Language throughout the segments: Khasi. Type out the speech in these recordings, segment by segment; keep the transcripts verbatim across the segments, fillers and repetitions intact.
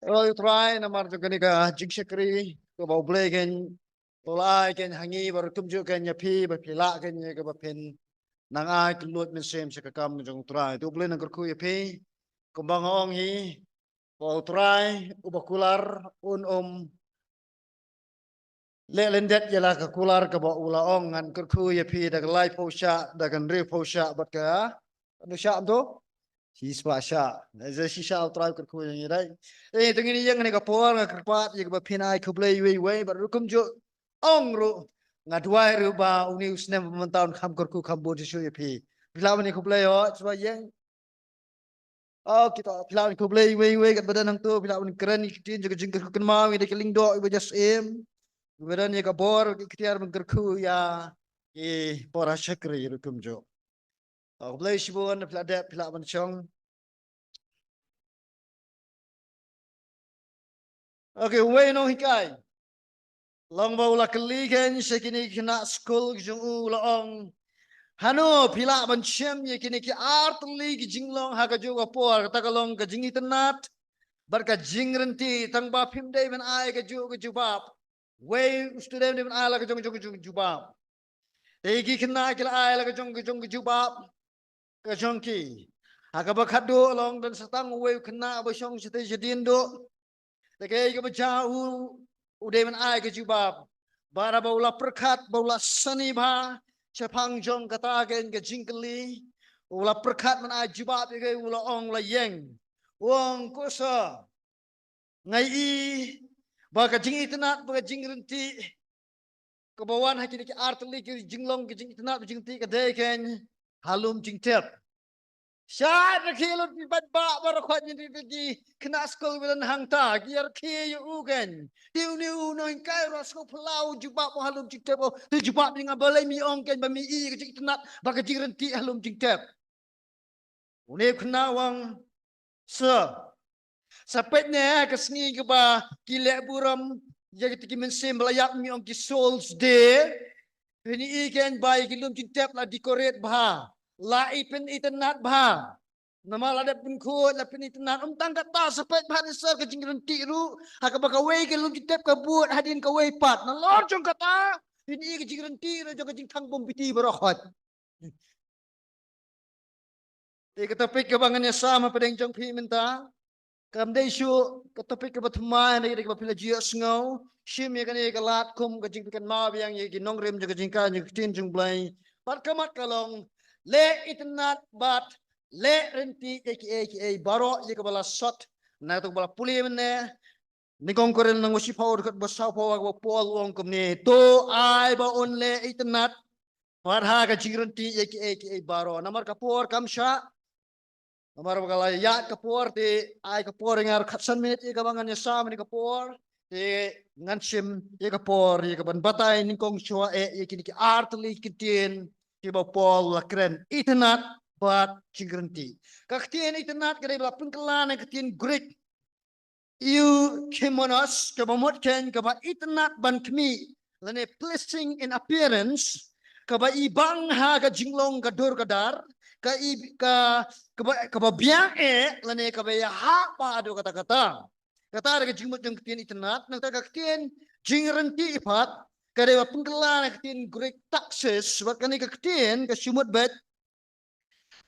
Oi Trai, namar jong kane ka jingshakri kaba U Blei kein u la ai kein ha ngi, bad ruh kumjuh kein ïa phi, ba phi lah kein ïa kaba phin nang ai kylluid mynsiem sha ka kam jong U Trai. To U Blei un kyrkhu ïa phi, kumba nga ong hi, ba U Trai uba kular un ym leh lyndet ïa la ka kular kaba u la ong. Ngan kyrkhu ïa phi da ka laiphew shah, da ka hynriewphew shah, bad ka, katno shah mynta? Shispah shah. Ïa shi shah U Trai u kyrkhu ïa ngi, dei. Eh, to ngin ïeng ha kane ka por, nga kyrpad ïa kaba phin ai khublei iwei iwei, bad ruh kumjuh ong ruh, nga duwai ruh ba une u snem ba mynta un kham kyrkhu kham bun shuh shuh ïa phi. Phi lah ban ïa khublei, oh, shuwa ïeng. Oh, kita, phi lah ban khublei iwei iwei katba don hangto, phi lah ban kren ïa ki ktien jong ka jingkyrkhu kynmaw ïa ka lyngdoh iba ju shim. Iba don ïa ka bor, ka iktiar ban kyrkhu ïa ki para shakri ruh kumjuh. Oh, khublei shibun, phi lah dep, phi lah ban shong. Okay, uwei u nonghikai, long ba u la kylli kein sha kine ki khynnah skul ki jong u, u la ong, hano phi lah ban shim ïa kine ki artylli ki jinglong ha kajuh ka por? Kata ka long ka jingitynnad bad ka jingryntih, tang ba phim dei ban ai kajuh ka jubab. Uwei u student dei ban ai la ka jong ka jong ka jong ka jubab. Te ki khynnah ki la ai la ka jong ka jong ka jubab ka jong ki. Ha kaba khatduh long don sa tang uwei u khynnah ba shong shatei shadien duh. Te kaei kaba jia u, u dei ban ai ka jubab. Bad haba u la pyrkhat, ba u la sani bha shaphang jong kata kein ka jingkylli, u la pyrkhat ban ai jubab ïa kaei, u la ong, u la ïeng. U ong, ko sir, nga ïohi ba ka jingitynnad bad ka jingryntih kaba wan ha kine ki artylli ki jinglong, ka jingitynnad bad jingryntih, ka dei kein ha lum jingtep. Shait rakhe lut phi paidbah baroh khoit, ngin ri ki khynnah skul ba don hangta ki ïarakhe ïa u kein. Te une u nonghikai ruh sngewphylla u jubab u ha lum jingtep, oh, te jubab ïa nga, balei me ong kein ba me ïohi ka jingitynnad bad ka jingryntih ha lum jingtep? Une u khynnah u ong, sir, sa peit ne ha ka sngi kaba ki leh burom ïa kita ki mynsiem ba la ïap, me ong ki Souls Day, phin ïohi kein ba ïa ki lum jingtep la decorate bha, la pynitynnad bha. Namar la dep pynkhuid, la pynitynnad. Ym tang kata, sa peit bha ne sir, ka jingryntih ruh ha kaba kawei ka lum jingtep ka bud hadien kawei pat. Nalor jong kata phin ïohi ka jingryntih ruh jong ka jingthang bym bithi baroh khoit. Te ka topic kaba ngan ïasam hapdeng jong phi mynta, kam dei shuh ka topic kaba thymmai, hynrei ka dei kaba phi la ju ïohsngew. Shim ïa kane ka lad kum ka jingpynkynmaw biang ïa ki nongrim jong ka jinghikai jong ka ktien jong U Blei. Bad ka mat ka long, leh itynnad bad leh ryntih ïa kiei kiei baroh ïa kaba la sot. Na kata kaba la pule mynne, Nyngkong Korinth lynnong ba shiphew, dkhot ba sawphew, ha kaba u Paul u ong kumne, to ai ba un leh itynnad bad ha ka jingryntih ïa kiei kiei baroh. Namar ka por kam shah, namar ba ka la ïaid ka por, te ai ka por ïa nga khatsan minit ïa kaba ngan ïasam ïa ka por, te ngan shim ïa ka por ïa kaban batai nyngkong shuwa eh ïa kine ki artylli ki ktien kiba u Paul u la kren, itynnad bad jingryntih. Ka ktien itynnad ka dei ba la pynkylla na ka ktien Greek eudaimonos, kaba mut kein kaba itynnad ban khmih, lane pleasing in appearance, kaba i bang ha ka jinglong ka dur ka dar, ka i, ka, kaba, kaba biang eh, lane kaba ïahap bha haduh katta katta. Kata dei ka jingmut jong ka ktien itynnad. Nangta ka ktien jingryntih pat ka dei ba pynkylla na ka ktien Greek taxis, bad kane ka ktien ka shu mut beit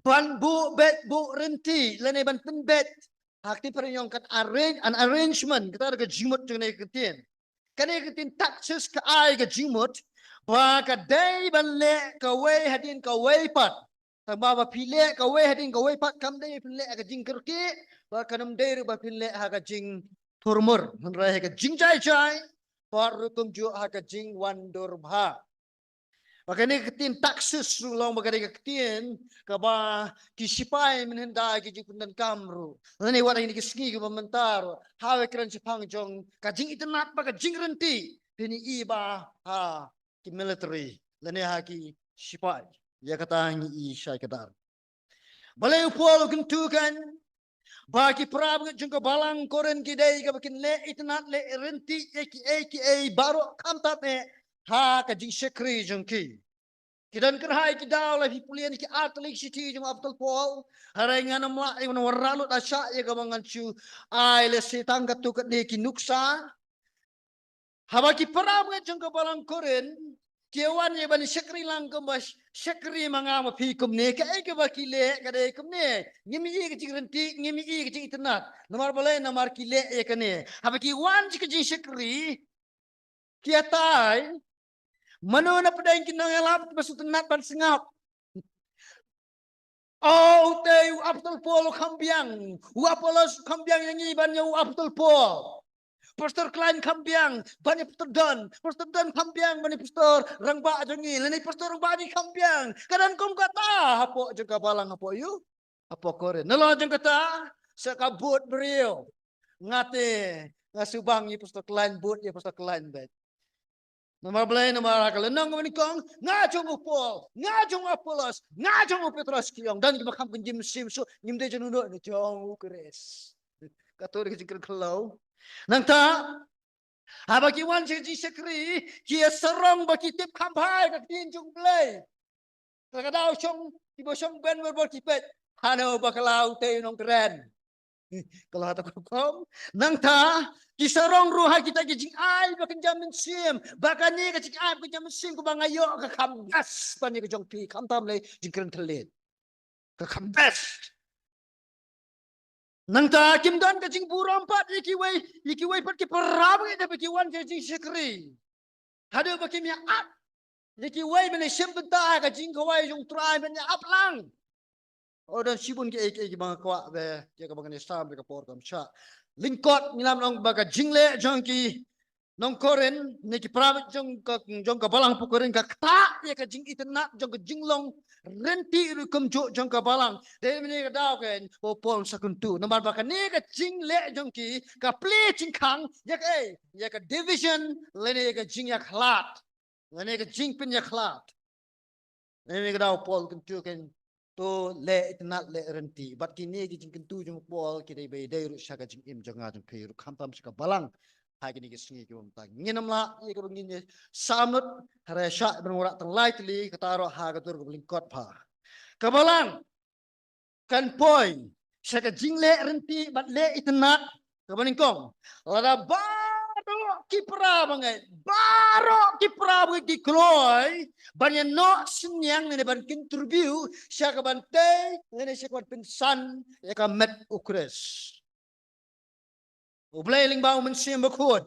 ban buh beit, buh ryntih, lane ban pynbeit. Ha ka ktien phareng ong kan arrange, an arrangement, kata dei ka jingmut jong kane ka ktien. Kane ka ktien taxis ka ai ka jingmut ba ka dei ban leh kawei hadien kawei pat. Tang ba, ba phi leh kawei hadien kawei pat kam dei phin leh ha ka jingkyrkieh, bad kam dei ruh ba phin leh ha ka jingthurmur, hynrei ha ka jingjai jai, bad ruh kumjuh ha ka jingwandur bha. Bad kane ka ktien taxis ruh long ba ka dei ka ktien kaba ki shipai mynhyndai ki ju pyndonkam ruh, lane wat ha kine ki sngi kiba mynta ruh, haba kren shaphang jong ka jingitynnad bad ka jingryntih, phin ïohi ba ha ki military, lane ha ki shipai, ïa kata ngi ïohi shai kdar. Balei u Paul u kyntu kein ba ki para bangeit jong ka balang Korinth ki dei kaba kin leh itynnad, leh ryntih ïa kiei kiei baroh, khamtam eh ha ka jingshakri jong ki? Ki don kyrhai ki daw la phi pule ïa ki artylli ki shithi jong u Apostol Paul. Hynrei ngan ym lah ïa ban wanrah lut, da shah ïa kaba ngan shu ai lehse tang katto katne ki nuksa. Haba ki para bangeit jong ka balang Korinth ki wan ïa ban shakri lang kumba sh-, shakri ma nga ma phi kumne, kaei kaba ki leh ka dei kumne. Ngim ïohi ka jingryntih, ngim ïohi ka jingitynnad. Namar balei? Namar ki leh ïa kane. Haba ki wan sha ka jingshakri, ki ïatai, mano na pdeng ki nongïalap kiba sngewtynnat ban sngap? O, utei u Apostol Paul u kham biang, u Apollos u kham biang ïa ngi ban ïa u Apostol Paul. Pastor Klein kham biang ban ïa Pastor Don, Pastor Don kham biang ban ïa Pastor Rangbah jong ngi, lane Pastor Rangbah jong ngi kham biang. Ka don kum kata hapoh jong ka balang hapoh ïu, hapoh Korinth. Nalor jong kata, sa ka bud briew. Nga te, nga shu bang ïa Pastor Klein, bud ïa Pastor Klein beit. Namar balei? Namar ha ka lynnong kaba nyngkong, nga jong u Paul, nga jong u Apollos, nga jong u Petros ki ong. Don kiba kham kynjah mynsiem shuh, ngim dei jong uno, nga jong u Khrist. Kato dei ka jingkren khyndew. Nangta, haba ki wan sha ka jingshakri, ki ïa sarong ba ki tip kham bha ïa ka ktien jong u Blei. Ka daw shong, kiba shong ban wer bor ki peit. Hano ba ka la utei u nongkren. Ka la ta ka rukom. Nangta, ki sarong ruh ha kita ki jingai ba kynjah mynsiem. Ba kane ka jingai ba kynjah mynsiem kaba nga ïoh ka kham best ban ïa ka jong phi, khamtam lei jingkren thylliej. Ka kham best. Nangta kim don ka jingburom pat ïa kiwei, ïa kiwei pat ki para bangeit haba ki wan ka jingshakri. Haduh ba kim ïa ap ïa kiwei ban ïa shim bynta ha ka jingkhawai jong u Trai ban ïa ap lang. O, don shibun kiei kiei kiba nga kwah ba ïa kaba ngan ïa sam, ba ka por kam shah. Lyngkot ngi lam ong ba ka jingleh jong ki nong Korinth, ne ki para bangeit jong ka, jong ka balang hapoh Korinth, ka ktah ïa ka jingitynnad jong ka jinglong ryntih ruh kumjuh jong ka balang. Dei mynne ka daw kein, u Paul sa kyntu. Namar ba kane ka jingleh jong ki, ka plie jingkhang ïa kaei? Ïa ka division, lane ïa ka jingïakhlad. Lane ka jingpynïakhlad. Lane ka daw u Paul kyntu kein, to leh itynnad leh ryntih. Bad kine ki jingkyntu jong u Paul ki dei ba ïadei ruh sha ka jingim jong nga jong phi ruh, khamtam sha ka balang. Ha kine ki sngi kiba mynta ngin ym lah ïa kaba ngin ïa sam lut, hynrei shah ban wanrah tang lai tylli, kata ruh ha ka dur kaba lyngkot bha. Ka balang kan poi sha ka jingleh ryntih bad leh itynnad. Kaba nyngkong, lada baroh ki para bangeit, baroh ki para bangeit ki kloi ban ïa noh synñiang ne ban contribute sha ka ban tei ne sha ka ban pynsan ïa ka met u Khrist. U Blei lyngba u Mynsiem Bakhuid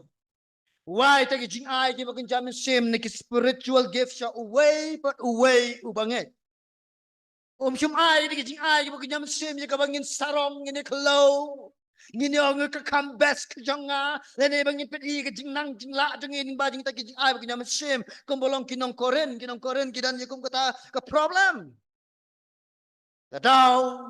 u ai ïa ki jingai kiba kynja mynsiem ne ki spiritual gift sha uwei bad uwei u bangeit. Um shym ai ïa ki jingai kiba kynja mynsiem ïa kaba ngin sarong, ngin ïa khlaw, ngin ïa ong ka kham best ka jong nga, lane ba ngin pyni ka jingnang jinglah jong ngi lyngba jong kita ki jingai ba kynja mynsiem. Kumba long ki nong Korinth, ki nong Korinth ki don ïa kum kata ka problem. Ka daw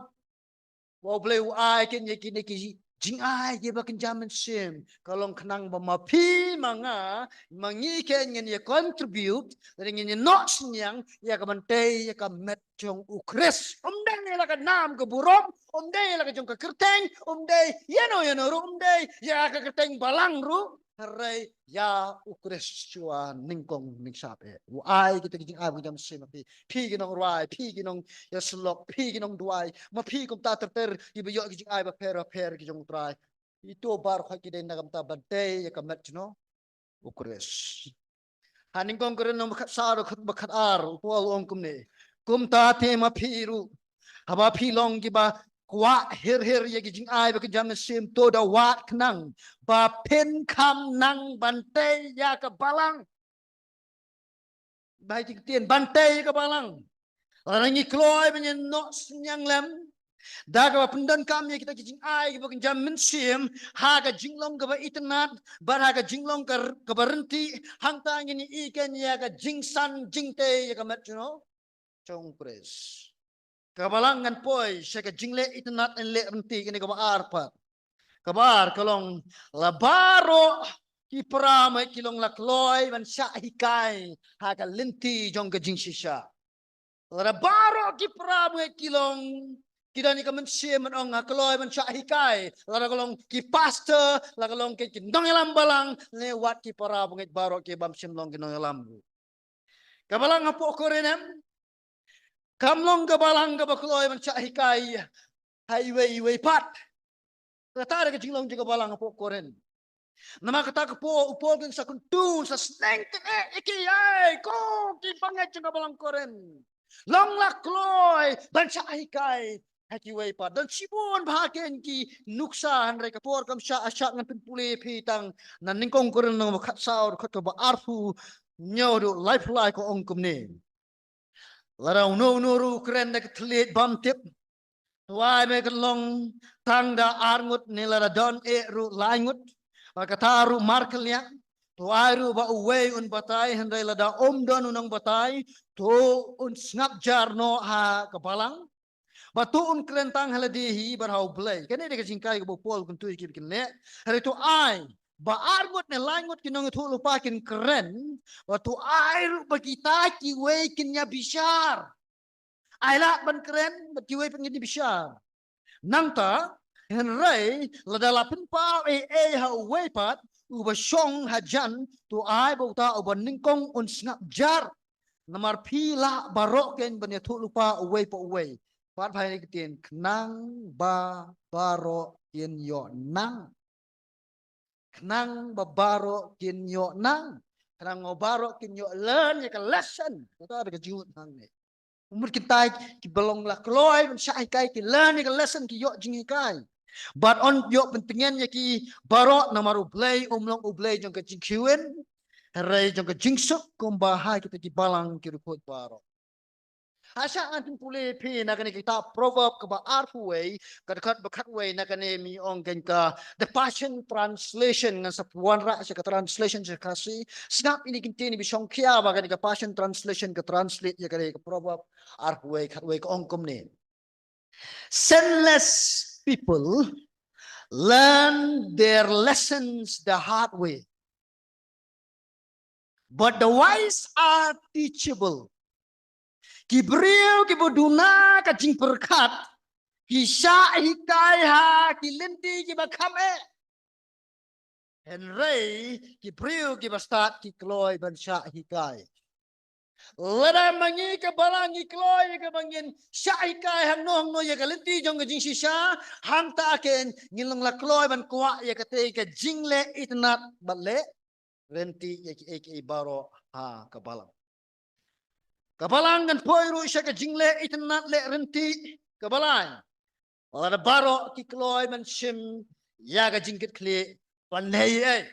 ba u Blei u ai kein ïa kine ki jingai kiba kynja mynsiem, ka long khnang ba ma phi ma nga, ma ngi kein ngin ïa contribute, lane ngin ïa noh synñiang ïa ka ban tei ïa ka met jong u Khrist. Um dei la ka nam ka burom, um dei la ka jong ka kyrteng, um dei ïano ïano ruh, um dei ïa ka kyrteng balang ruh. Hynrei ïa u Khrist shuwa nyngkong nyngsap eh. U ai kita ki jingai ba kynja mynsiem ma phi. Phi ki nongrwai, phi ki nongïasyllok, phi ki nongduwai, ma phi kumta ter ter kiba ïoh ki jingai bapher bapher ki jong u Trai. Ito baroh ki dei na ka bynta ban tei ïa ka met jong u Khrist. Ha nyngkong Korinth lynnong ba khatsaw, dkhot ba khatar, u Paul u ong kumne: Kumta te ma phi ruh, haba phi long kiba kwah her her ïa ki jingai ba kynja mynsiem, to da wad khnang ba phin kham nang ban tei ïa ka balang. Ba ïa ki ktien ban tei ïa ka balang. Lada ngi kloi ban ïa noh synñiang lem da kaba pyndonkam ïa kita ki jingai kiba kynja mynsiem ha ka jinglong kaba itynnad bad ha ka jinglong ka, kaba ryntih, hangta ngin ïohi kein ïa ka jingsan jingtei ïa ka met jong u Khrist. Ka balang kan poi sha ka jingleh itynnad lane leh ryntih. Kane kaba ar pat. Kaba ar ka long, la baroh ki para bangeit ki long la kloi ban shah hikai ha ka lynti jong ka jingshisha. Lada baroh ki para bangeit ki long, ki don ïa ka mynsiem ban ong nga kloi ban shah hikai, lada ka long ki pastor, lada ka long ki, ki nongïalam balang, ne wat ki para bangeit baroh ki bym shym long ki nongïalam. Ka balang hapoh Korinth em, Kam long ka balang kaba kloi ban shah hikai ha iwei iwei pat. Kata ka jinglong jong ka balang hapoh Korinth. Namar kata ka por u Paul un sa kyntu, sa sneng kane ïa ki, ïa ko ki bangeit jong ka balang Korinth. Long la kloi ban shah hikai ha kiwei pat. Don shibun bha kein ki nuksa, hynrei ka por kam shah, shah ngan pynpule phi tang na Nyngkong Korinth lynnong ba khatsaw, dkhot kaba arphew hynñiew haduh laiphew lai, ka ong kumne. Lada uno uno ruh u kren da ka thylliej bym tip, to ai ba kan long tang da ar ngut, ne lada don eh ruh lai ngut, bad kata ruh markylliang. To ai ruh ba uwei un batai, hynrei lada um don u nongbatai, to un sngap jar noh ha ka balang. Bad to un kren tang ha lade hi bad ha U Blei. Kane dei ka jinghikai kaba u Paul u kyntu ïa ki ba kin leh. Hynrei to ai ba ar ngut ne lai ngut ki nongïathuhlypa kin kren, bad to ai ruh ba kita kiwei kin ïa bishar. Ai lad ban kren, bad kiwei pat ngin ïa bishar. Nangta, hynrei lada la pynpaw ei ei ha uwei pat uba shong hajan, to ai ba uta uba nyngkong un sngap jar. Namar phi lah baroh kein ban ïathuhlypa uwei pa uwei. Pat phai ne ktien, khnang ba baroh kin ïoh nang. Khnang ba baroh kin ïoh nang. Khnang ba baroh kin ïoh learn ïa ka lesson. Kata da ka jingmut hangne. Mut kita kiba long la kloi ban shah hikai ki learn ïa ka lesson, ki ïoh jinghikai. Bad yn ïoh pyntngen ïa ki baroh, namar U Blei um long U Blei jong ka jingkhih win, hynrei jong ka jingsuk, kumba ha kita ki balang ki riewkhuid baroh. Hashah ngan pynpule phi na kane ka kitab Proverb kaba arphew wei, ka dkhot ba khatwei, na kane mi ong kein ka The Passion Translation, ngan sa wanrah sha ka translation sha Khasi. Sngap ïa kine ki ktien ba shongkhia ba kane ka Passion Translation ka translate ïa kane ka Proverb arphew wei, khatwei, ka ong kumne. Senseless people learn their lessons the hard way, but the wise are teachable. Ki briew kiba duna ka jingpyrkhat ki shah hikai ha ki lynti kiba kham eh. Hynrei ki briew kiba stad ki kloi ban shah hikai. Lada ma ngi ka balang ngi kloi ïa kaba ngin shah hikai hangno hangno ïa ka lynti jong ka jingshisha, hangta kein ngin long la kloi ban kwah ïa katei ka jingleh itynnad bad leh ryntih ïa kiei kiei baroh ha ka balang. Ka balang kan poi ruh sha ka jingleh itynnad leh ryntih, ka balang. Lada baroh ki kloi ban shim ïa ka jingkitkhlieh ban leh ei ei.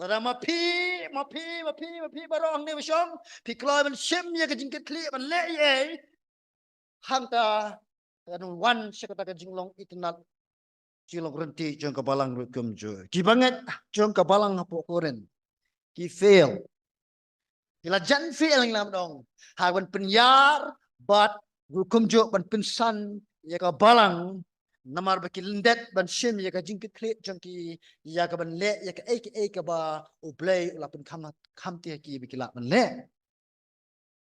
Lada ma phi, ma phi, ma phi, ma phi baroh hangne ba shong, phi kloi ban shim ïa ka jingkitkhlieh ban leh ei ei, hangta kan wan sha kata ka jinglong itynnad, jinglong ryntih jong ka balang ruh kumjuh. Ki bangeit jong ka balang hapoh Korinth ki fail. Ki la jan fail, ngi la ong, ha ban pynïar bad ruh kumjuh ban pynsan ïa ka balang, namar ba ki lyndet ban shim ïa ka jingkitkhlieh jong ki, ïa ka ban leh ïa kaei kaei kaba U Blei u la pynkham, kham te ha ki ba ki lah ban leh.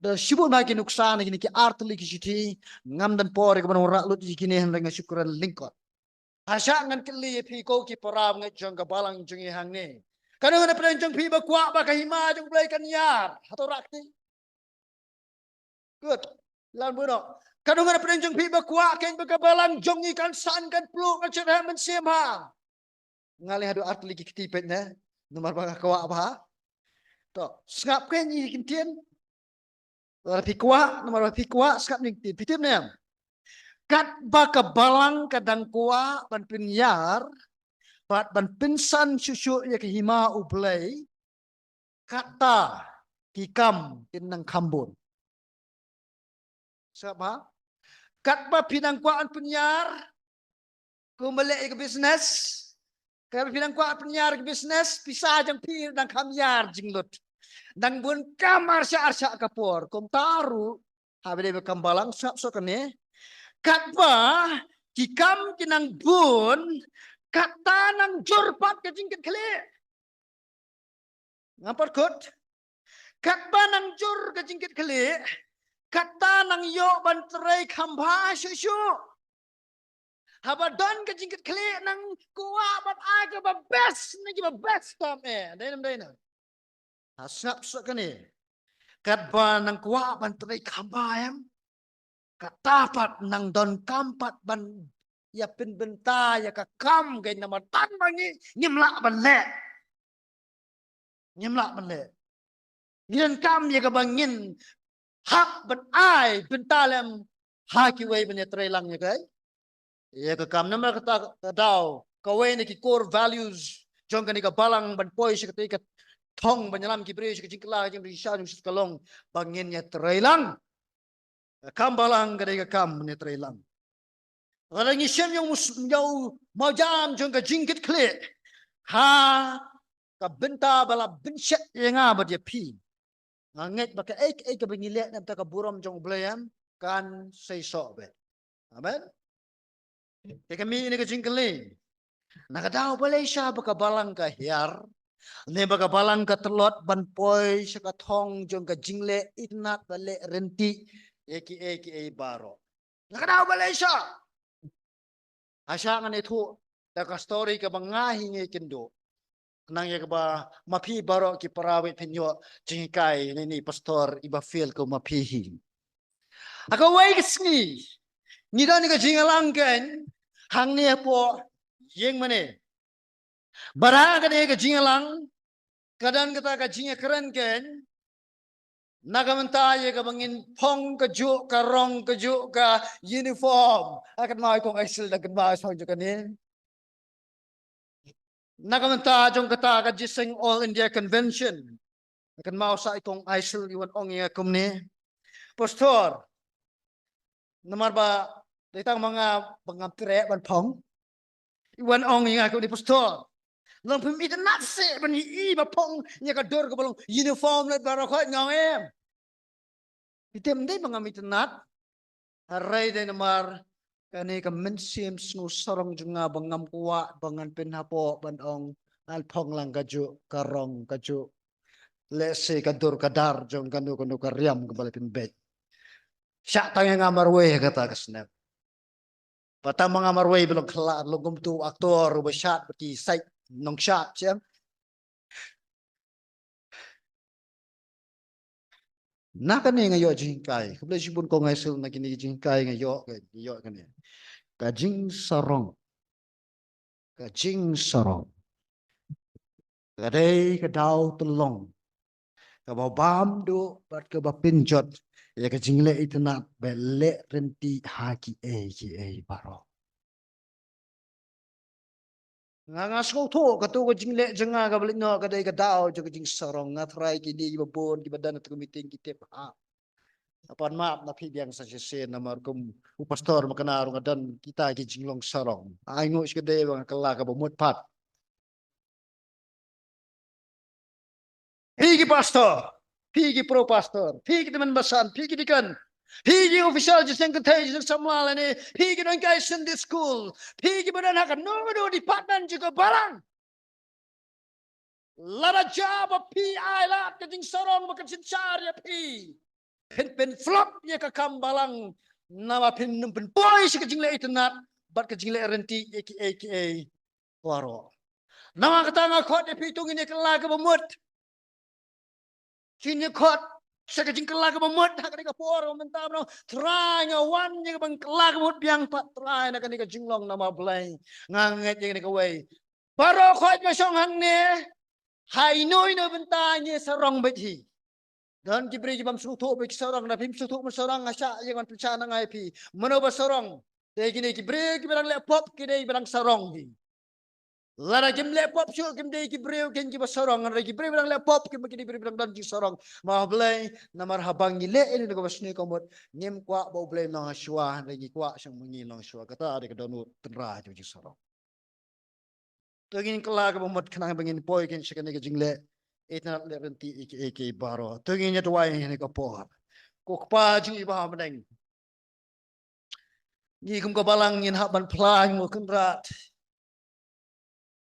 Da shibun bha ki nuksa na kine ki artylli ki shithi, ngam don por ïa ka ban wanrah lut ïa kine, hynrei nga shu kren lyngkot. Hashah ngan kylli ïa phi ko ki para bangeit jong ka balang jong ngi hangne. Katno ngut na pdeng jong phi ba kwah ba ka hima jong U Blei kan ïar? Hato rah kti. Good. Lan buno. Katno ngut na pdeng jong phi ba kwah kein ba ka balang jong ngi kan san, kan pluh, kan shyrkhei mynsiem ha? Nga leh haduh artylli ki kti peit ne. Namar ba nga kwah bha. To, sngap kein ïa ki ktien. Lada phi kwah, namar ba phi kwah, sngap ïa ki ktien. Phi tip ne em? Katba ka balang ka dang kwah ban pynïar bad ban pynsan shuh shuh ïa ka hima U Blei, kata ki kam kin nang kham bun. Sngap ha? Katba phi dang kwah ban pynïar, kumba leh ïa ka business. Katba phi dang kwah pynïar ka business, pisa jong phi dang kham ïar jinglut. Dang bun kam arshah arshah ka por. Kumta ruh haba dei ba kam balang, sngap shuh kane. Katba ki kam ki nang bun, kata nang jur pat ka jingkitkhlieh. Ngam pat kut. Katba nang jur ka jingkitkhlieh, kata nang ïoh ban trei kham bha shuh shuh. Haba don ka jingkitkhlieh nang kwah ban ai kaba best na kiba best tam eh. Dei nam dei na. Ha, sngap shuh kane. Katba nang kwah ban trei kham bha em, Kata pat nang donkam pat ban ïa pynbynta ïa ka kam kein namar tang ba ngi ngim lah ban leh. Ngim lah ban leh. Ngi donkam ïa kaba ngin hap ban ai bynta lem ha kiwei ban ïatreilang ïa ka, ïa ka kam namar kata ka daw kawei na ki core values jong kane ka balang ban poi sha kata ka thong ban ïalam ki briew sha ka jingkylla ka jingryngkat jong ka long ba ngin ïatreilang. Ka kam balang ka dei ka kam ban ïatreilang. Lada ngi shem ïa u mus-, ïa u mawjam jong ka jingkitkhlieh ha ka bynta ba la bynshet ïa nga bad ïa phi, nga ngeit ba kaei kaei kaba ngi leh na bynta ka burom jong U Blei em kan seisoh beit. Amen. Te ka mih ïa ka jingkylli, na ka daw balei sha ba ka balang ka hiar ne ba ka balang ka tlot ban poi sha ka thong jong ka jingleh itynnad ba leh ryntih ïa kiei kiei baroh? Na ka daw balei sha? Hasha ngan ïathuh da ka story kaba nga hi nga ïakynduh. Khnang ïa kaba ma phi baroh ki para wei phin ïoh jinghikai na ine i pastor iba fail kum ma phi hi. Ha kawei ka sngi ngi don ïa ka jingïalang kein hangne hapoh ïing mane. Bad ha kane ka jingïalang ka don kata ka jingïakren kein na ka bynta ïa kaba ngin phong kajuh ka rong kajuh ka uniform. Ha kynmaw i kong Aisil da kynmaw i song jong kane. Na ka bynta jong kata ka jingïaseng All India Convention. Kynmaw sa i kong Aisil i wan ong ïa nga kumne, Pastor, namar ba dei tang ma nga ba ngam treh ban phong. I wan ong ïa nga kumne, Pastor, long phim itynnad seh ban ïohi ba phong ïa ka dur kaba long uniform leit baroh khoit? Nga ong em. Phi tip ym dei ba ngam itynnad. Hynrei dei namar kane ka mynsiem sngewsarong jong nga ba ngam kwah ba ngan pynhapoh ban ong ngan phong lang kajuh ka rong kajuh. Lehse ka dur ka dar jong kano kano ka riam kaba la pynbeit. Shah tang ïa nga marwei ha kata ka snem. Ba tang ma nga marwei ba long khyllah, long kum uto u actor uba shad bad ki sait nongshad shem. Na kane nga ïoh jinghikai. Khublei shibun kong Aisil, na kine ki jinghikai nga ïoh ka, ïoh kane. Ka jingsarong. Ka jingsarong ka dei ka daw tyllong kaba bam duh bad kaba pynjot ïa ka jingleh itynnad ba leh ryntih ha kiei kiei baroh. Nga, nga sngewthuh kato ka jingleh jong nga kaba leit noh ka dei ka daw jong ka jingsarong. Nga tharai kine kiba bun kiba don ha kato ka meeting ki tip ha. Nga pan map na phi biang sa shisien namar kum u pastor Makna ruh nga don kita ki jinglong sarong. Ai nguh shi ka dei ba nga kylla kaba mut pat. Phi ki pastor, phi ki pro pastor, phi ki tymmen basan, phi ki deacon, phi ki official jingïaseng kynthei jingïaseng samla lane phi ki don kai Sunday school, phi kiba don ha kano kano department jong ka balang. Lada jia ba phi ai lad ka jingsarong ba ka synshar ïa phi, phin pynflop ïa ka kam balang, namar phin nym pynpoi sha ka jingleh itynnad bad ka jingleh ryntih ïa kiei kiei baroh. Namar kata nga khot ïa phi to ngin ïa kylla kaba mut. Ngin ïa khot sha ka jingkylla kaba mut ha kane ka por mynta ba nong Trai nga wan ïa kaba kylla kaba mut biang pat Trai na kane ka jinglong namar Blei. Nga ngeit ïa kane kawei. Baroh khoit ba shong hangne ha ino ino bynta ngi sarong beit hi. Don ki briew ki bym sngewthuh ba ki sarong, da phim sngewthuh ban sarong nga shah ïa ngan pynshah na ngai phi. Mano ba sarong? Dei kine ki briew kiba dang leh pop, kine kiba dang sarong hi. Lada kim leh pop shuh kim dei ki briew kein kiba sarong, lada ki briew ba dang leh pop kim, ki dei briew ba dang don jingsarong. Ma Blei, namar haba ngi leh ïa kane kaba sniew ka mut ngim kwah ba U Blei long ha shuwa, hynrei ngi kwah shang ma ngi long ha shuwa. Kata dei ka dohnud tynrai jong jingsarong. To ngin kylla kaba mut khnang ba ngin poi kein sha kane ka jingleh itynnad leh ryntih ïa kiei kiei baroh. To ngin ïa duwai ha kane ka por. Ko Kpa jong ngi ba ha bneng, ngi kum ka balang ngin hap ban phla, ko Kynrad,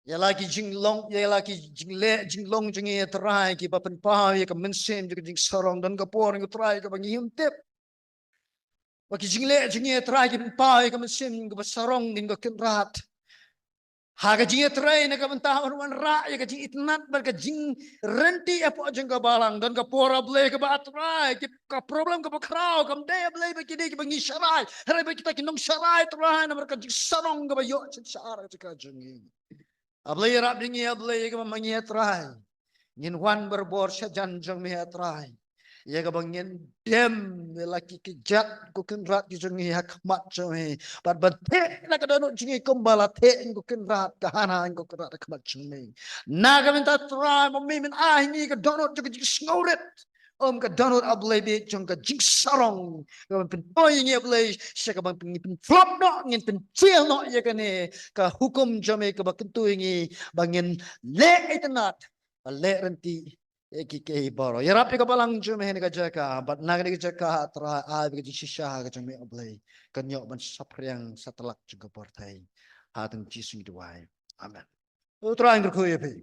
ïa la ki jinglong, ïa la ki jingleh jinglong jong ngi Trai kiba pynpaw ïa ka mynsiem jong ka jingsarong. Don ka por ko Trai kaba ngi hym tip ba ki jingleh jong ngi Trai ki pynpaw ïa ka mynsiem kaba sarong, ko Kynrad. Ha ka jingïatrei na ka bynta ban wanrah ïa ka jingitynnad bad ka jingryntih hapoh jong ka balang, don ka por, A Blei, kaba, A Trai, ki, ka problem kaba khraw kam dei, A Blei, ba kine kiba ngi sharai, hynrei ba kita ki nongsharai, Trai, namar ka jingsarong kaba ïoh shisha ha ka jaka jong ngi. A Blei, ïarap ïa ngi, A Blei, kaba ma ngi, A Trai, ngin wan barabor shajan jong me, A Trai, ïa kaba ngin dem ïa la ki kjat, ko Kynrad, ki jong ngi ha khmat jong me, bad ban theh na ka dohnud jong ngi kumba la theh ko Kynrad, ka hana ko Kynrad ha khmat jong me. Na ka bynta, Trai, ma me men ai ha ngi ka dohnud jong ka jingsngewrit, ym ka dohnud, A Blei, beit jong ka jingsarong, kaba pynpoi ïa ngi, A Blei, sha kaba ngin pynphlop noh, ngin pynjhieh noh ïa kane ka hukum jong me kaba kyntu ïa ngi ba ngin leh itynnad, ba leh ryntih ïa ki, ki baroh. Ïarap ïa ka balang jong me ha kane ka jaka, bad na kane ka jaka, Trai, ai ba ka jingshisha ka jong me, A Blei, kan ïoh ban saphriang satlak jong ka pyrthei. Ha ka kyrteng Jisu ngi duwai. Amen. U Trai un kyrkhu ïa phi.